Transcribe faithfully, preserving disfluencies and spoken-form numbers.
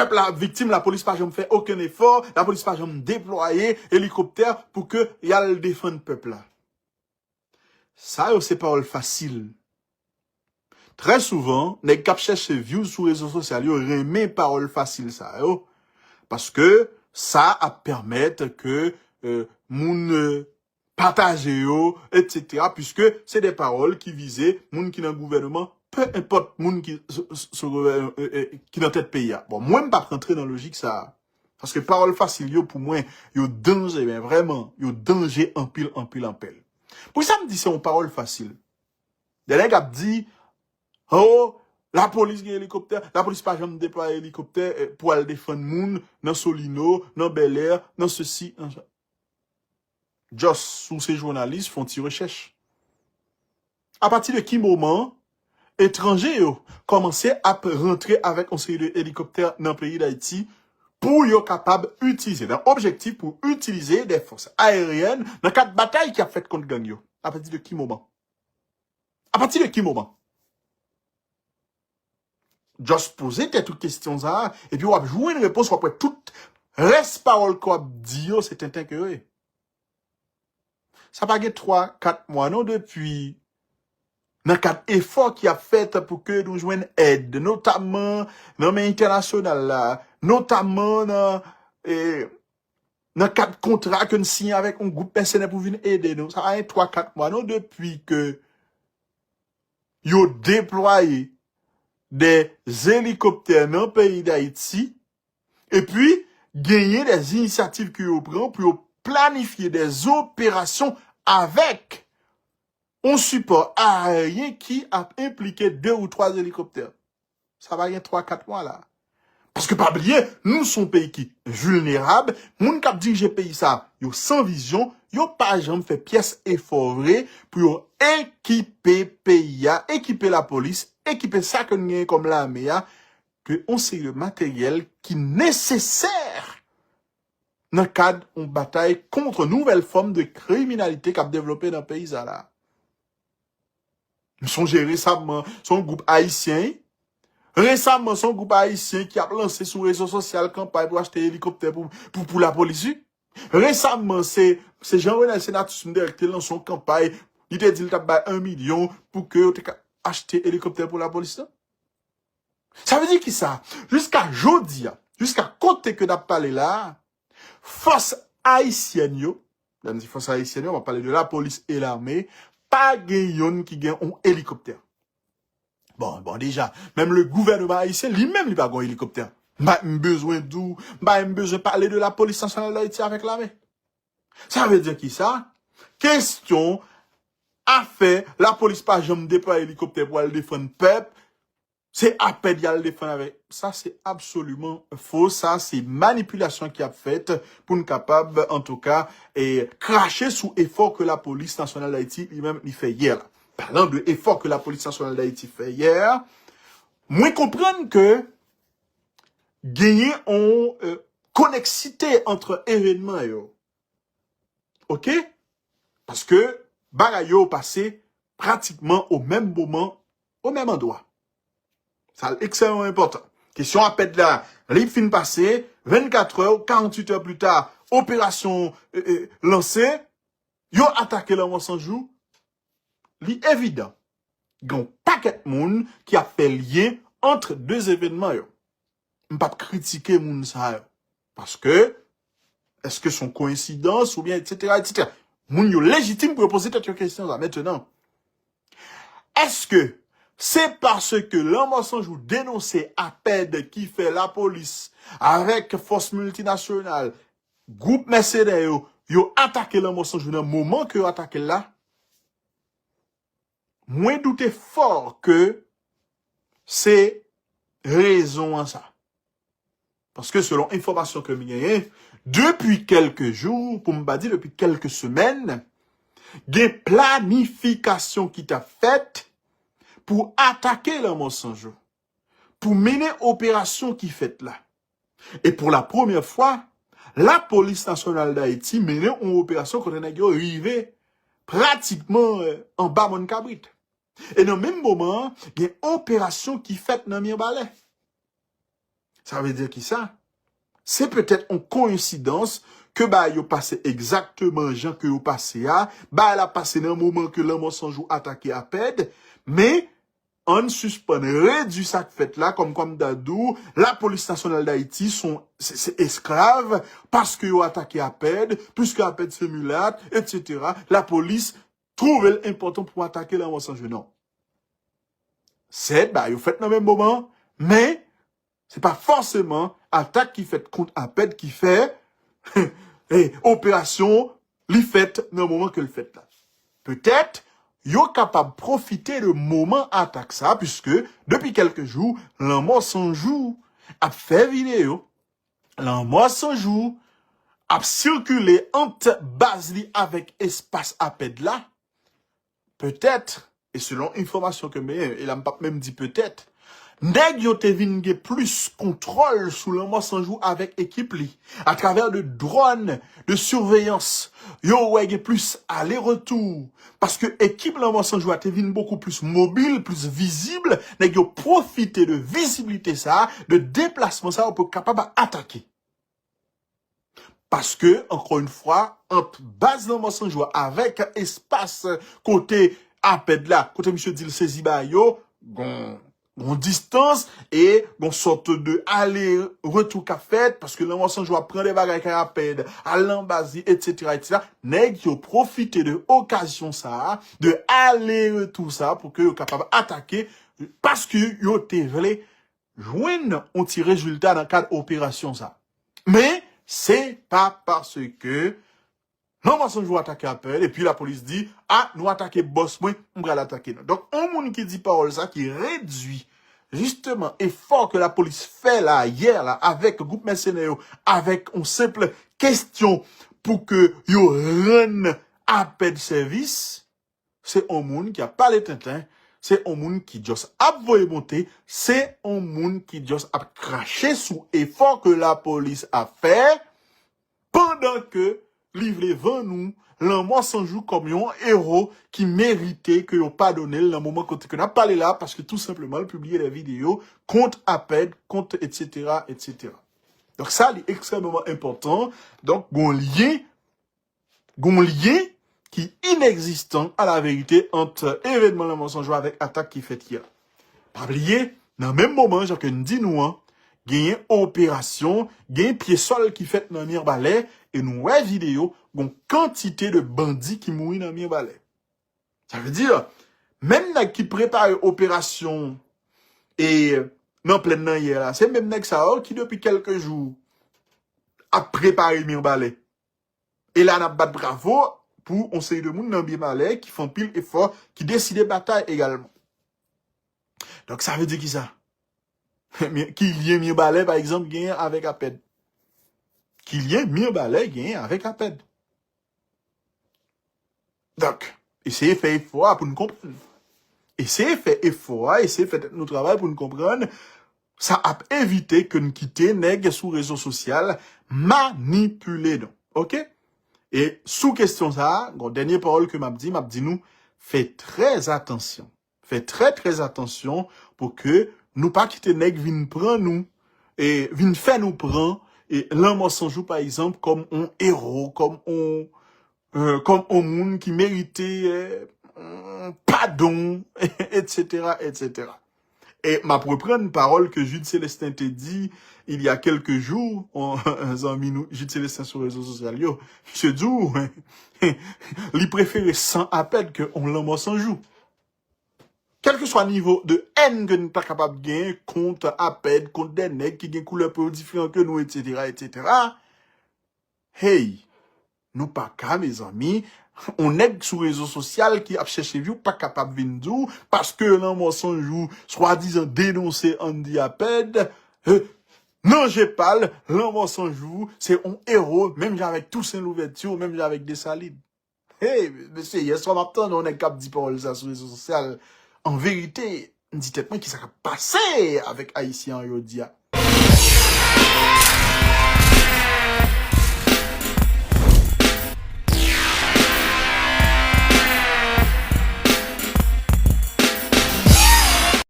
pèp la viktim, lapolis pa janm fè okenn efò, lapolis pa janm deplwaye elikoptè pou ke y al defann pèp la. Sa yo se pawòl fasil. Trè souvan, nèg k ap chèche views sou rezo sosyal yo renmen pawòl fasil sa yo, paske sa ap pèmèt ke, euh, moun, euh, pataje yo, etsetera, piske se de pawòl ki vize moun ki nan gouvènman, pe enpòt moun ki, sou, sou, sou, euh, euh, euh, ki nan tèt peyi a. Bon, mwen, m p ap rantre nan lojik sa a. Paske pawòl fasil yo, pou mwen, yo danje, men vrèman, yo danje anpil, anpil, anpil. Poukisa m di se yon pawòl fasil? De nèg ap di, oh, lapolis gen elikoptè, lapolis pa janm deplwaye elikoptè, eh, pou al defann moun nan Solino, nan Bèlè, nan sesi, nan sa. Just, si w se jounalis, fè yon ti rechèch. Apati de ki moman etranje yo kòmanse ap rantre avèk yon seri de elikoptè nan peyi Dayiti pou yo kapab itilize, nan objektif pou itilize de fòs aeryèn nan kad batay ki ap fèt kont gang yo? Apati de ki moman? Apati de ki moman? Just poze tèt ou kesyon sa a, epi w ap jwenn repons, w ap wè tout rès pawòl ke w ap di yo, se tenten ke yo ye. Sa pa gen twa, kat mwa non, depi nan kad efò ki ap fèt pou ke nou jwenn èd, notaman nan men entènasyonal la, notaman nan, eh, nan kad kontra ke n siyen avèk yon gwoup mèsenè pou vin ede nou. Sa pa gen twa, kat mwa non, depi ke yo deplwaye de elikoptè nan peyi Dayiti, epi genyen de inisyativ ke yo pran pou yo planifye de operasyon avèk yon sipò aeryen ki ap enplike de ou twa elikoptè. Sa pa gen twa, kat mwa la. Paske pa bliye, nou se yon peyi ki vilnerab. Moun k ap dirije peyi sa, yo san vizyon, yo pa janm fè pyès efò vre pou yo ekipe peyi a, ekipe lapolis, ekipe sa ke n genyen kòm lame a, ke yon seri de materyèl ki nesesè nan kad yon batay kont nouvèl fòm de kriminalite k ap devlope nan peyi sa la. M sonje resaman, se yon gwoup ayisyen, wi. Resaman, se yon gwoup ayisyen ki ap lanse sou rezo sosyal kanpay pou achte elikoptè pou, pou, pou lapolis, wi. Resaman, se, se Jean Renel Senatus, m te wè, ki te lanse yon kanpay, li te di l t ap bay yon milyon pou ke yo te ka achte elikoptè pou lapolis lan. Sa vle di ki sa? Jiska jodi a, jiska kote ke n ap pale la a, fòs ayisyèn yo, lè m di fòs ayisyèn yo, m ap pale de lapolis e lame, pa gen yonn ki gen yon elikoptè. Bon, bon, deja, menm le gouvènman ayisyen, li menm, li pa gen yon elikoptè. M pa menm bezwen di w, m pa menm bezwen pale de lapolis nasyonal d Ayiti avèk lame. Sa vle di ki sa? Kesyon afè lapolis pa janm deplwaye elikoptè pou al defann pèp, se apèd y al defann avèk. Sa se absoliman fo. Sa se manipilasyon ki ap fèt pou n kapab, antouka, e, krache sou efò ke lapolis nasyonal d Ayiti li menm li fè yè la. Palan de efò ke lapolis nasyonal d Ayiti fè yè, mwen konprann ke genyen yon, e, koneksite ant evènman yo. Oke? Paske bagay yo pase pratikman o menm moman, o menm andwa. Sa ekstrèmman enpòtan. Kesyon apèd la, li fin pase, vennkat è, karanntuit è pli ta, operasyon, e, e, lanse, yo atake Lanmò San Jou, li evidan. Gen yon pakèt moun ki ap fè lyen ant de evènman yo. M p ap kritike moun sa yo. Paske, èske se yon koyensidans oubyen etsetera, etsetera? Moun yo lejitim pou yo poze tèt yo kesyon sa. Mentenan, èske se paske Lanmò San Jou denonse apèd ki fè lapolis avèk fòs miltinasyonal, gwoup mèsenè yo, yo atake Lanmò San Jou nan moman ke yo atake l la? Mwen doute fò ke se rezon an sa. Paske selon enfòmasyon ke m genyen, depi kèlke jou, pou m pa di depi kèlke semèn, gen planifikasyon ki t ap fèt pou atake Lanmò San Jou, pou mennen operasyon ki fèt la. E pou la premyè fwa, lapolis nasyonal d Ayiti mennen yon operasyon kote nèg yo rive pratikman, e, anba Mòn Kabrit. E nan menm moman an, gen operasyon ki fèt nan Mibalè. Sa vle di ki sa? Se petèt yon koyensidans ke bagay yo pase egzakteman jan ke yo pase a. Bagay la pase nan moman ke Lanmò San Jou atake Apèd, men ann sispann redui sa k fèt la, kòmkwa m ta di w, Lapolis Nasyonal Dayiti se, se esklav, paske yo atake Apèd, piske Apèd se milat, etsetera. Lapolis twouve l enpòtan pou atake Lanmò San Jou. Non. Sèt, bagay yo fèt nan menm moman, men se pa fòseman atak ki fèt kont Apèd ki fè e, operasyon li fèt nan moman ke l fèt la. Petèt, yo kapab pwofite de moman atak sa, piske depi kèlke jou, Lanmò San Jou ap fè videyo, Lanmò San Jou ap sikile ant baz li avèk espas Apèd la. Petèt, e selon enfòmasyon ke m genyen, e la m p ap menm di petèt, nèg yo te vin gen plis kontwòl sou Lanmò San Jou avèk ekip li, atravè de dwòn de siveyans. Yo wè gen plis ale-retou, paske ekip Lanmò San Jou a te vin bokou plis mobil, plis vizib. Nèg yo pwofite de viziblite sa, de deplasman sa, pou kapab atake. Paske, ankò yon fwa, ant baz Lanmò San Jou avèk espas kote Apèd la, kote misye di l sezi bagay yo, gon, gon distans e gon sòt de ale-retou k ap fèt, paske Lanmò San Jou ap pran de bagay kay Apèd, al nan baz li, etsetera, etsetera. Nèg yo pwofite de okazyon sa a, de ale-retou sa a, pou ke yo kapab atake, paske yo te vle jwenn yon ti rezilta nan kad operasyon sa. Men, se pa paske Lanmò San Jou atake Apèd, epi lapolis di, a, nou atake bòs mwen, m pral atake nou. Donk, yon moun ki di pawòl sa, ki redui, jisteman, efò ke lapolis fè la, yè la, avèk gwoup mèsenè yo, avèk yon senp kesyon pou ke yo rann Apèd sèvis, se yon moun ki ap pale tenten, se yon moun ki just ap voye monte, se yon moun ki just ap krache sou efò ke lapolis ap fè, pandan ke li vle vann nou Lanmò San Jou kòm yon ewo ki merite ke yo padone l nan moman kote ke n ap pale la, paske tou senpleman l pibliye de videyo kont Apèd, kont etsetera, etsetera. Donk sa, li ekstrèmeman enpòtan. Donk, gon lyen gon lyen ki inegzistan a la verite ant evènman Lanmò San Jou avèk atak ki fèt yè. Pa bliye, nan menm moman, jan ke n di nou an, genyen operasyon, genyen pye sòl ki fèt nan Mibalè, e nou wè videyo, gon kantite de bandi ki mouri nan Mibalè. Sa vle di, menm nèg ki prepare operasyon e nan plèn nan yè la, se menm nèg sa yo ki depi kèlke jou ap prepare Mibalè. E la n ap bat bravo pou yon seri de moun nan Mibalè ki fè anpil efò, ki deside batay egalman. Donk, sa vle di ki sa? Ki lyen Mibalè, pa egzanp, genyen avèk Apèd? Ki lyen Mibalè genyen avèk Apèd? Donk, eseye fè efò a pou n konprann. Eseye fè efò a, eseye fè tèt nou travay pou n konprann. Sa ap evite ke n kite nèg sou rezo sosyal manipile nou. Oke? E sou kesyon sa a, gon dènye pawòl ke m ap di, m ap di nou, fè trè atansyon. Fè trè, trè atansyon pou ke nou pa kite nèg vin pran nou, e vin fè nou pran, e Lanmò San Jou, pa egzanp, kòm yon ewo, kòm yon, e, kòm yon moun ki merite, e, padon, etsetera, etsetera. E m ap reprann pawòl ke Jude Célestin te di il y a quelques jours, yon zanmi nou, Jude Célestin sou rezo sosyal yo. Misye di w, li prefere san Apèd ke yon Lanmò San Jou. Kèlkeswa nivo de èn ke n ta kapab gen kont Apèd, kont de nèg ki gen koulè po yo diferan ke nou, etsetera, etsetera. Hey, nou pa ka, mezanmi. On nèg sou rezo sosyal ki ap chèche vi w pa kapab vin di w, paske Lanmò San Jou swadizan denonse Andy Apèd, eh, nan je pa l, Lanmò San Jou se on ewo, menm jan avèk Toussaint Louverture, menm jan avèk Desalin. Hey, mesye, yèswa m ap tande yon nèg k ap di pawòl sa sou rezo sosyal. An verite, m di tèt mwen, kisa k ap pase avèk Ayisyen an jodi a?